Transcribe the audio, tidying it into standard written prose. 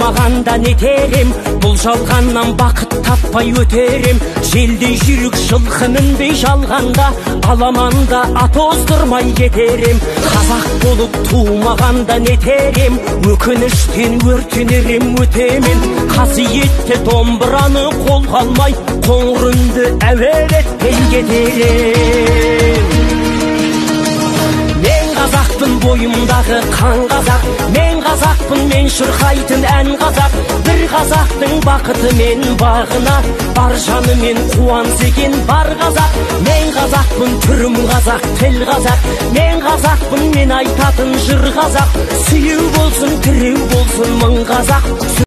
Тумағанда нетер ем, бұл жалғаннан бақыт таппай өтер ем. Желдей жүйрік жылқы мінбей жалғанда, аламанда ат оздырмай кетер ем. Қазақ болып тумағанда нетер ем, өкініштен өртенер ем өтемен. Қасиетті домбыраны қолға алмай, қоңыр үнді әуелетпей кетер ем. Мен қазақпын, бойымдағы қан қазақ, мен қазақпын, мен шырқайтын ән қазақ. Бір қазақтың бақыты мен бағына, бар жанымен қуанса екен бар қазақ. Мен қазақпын, түрім қазақ, тіл қазақ, мен қазақпын, мен айтатын жыр қазақ. Сүю болсын, тіреу болсын мың қазақ.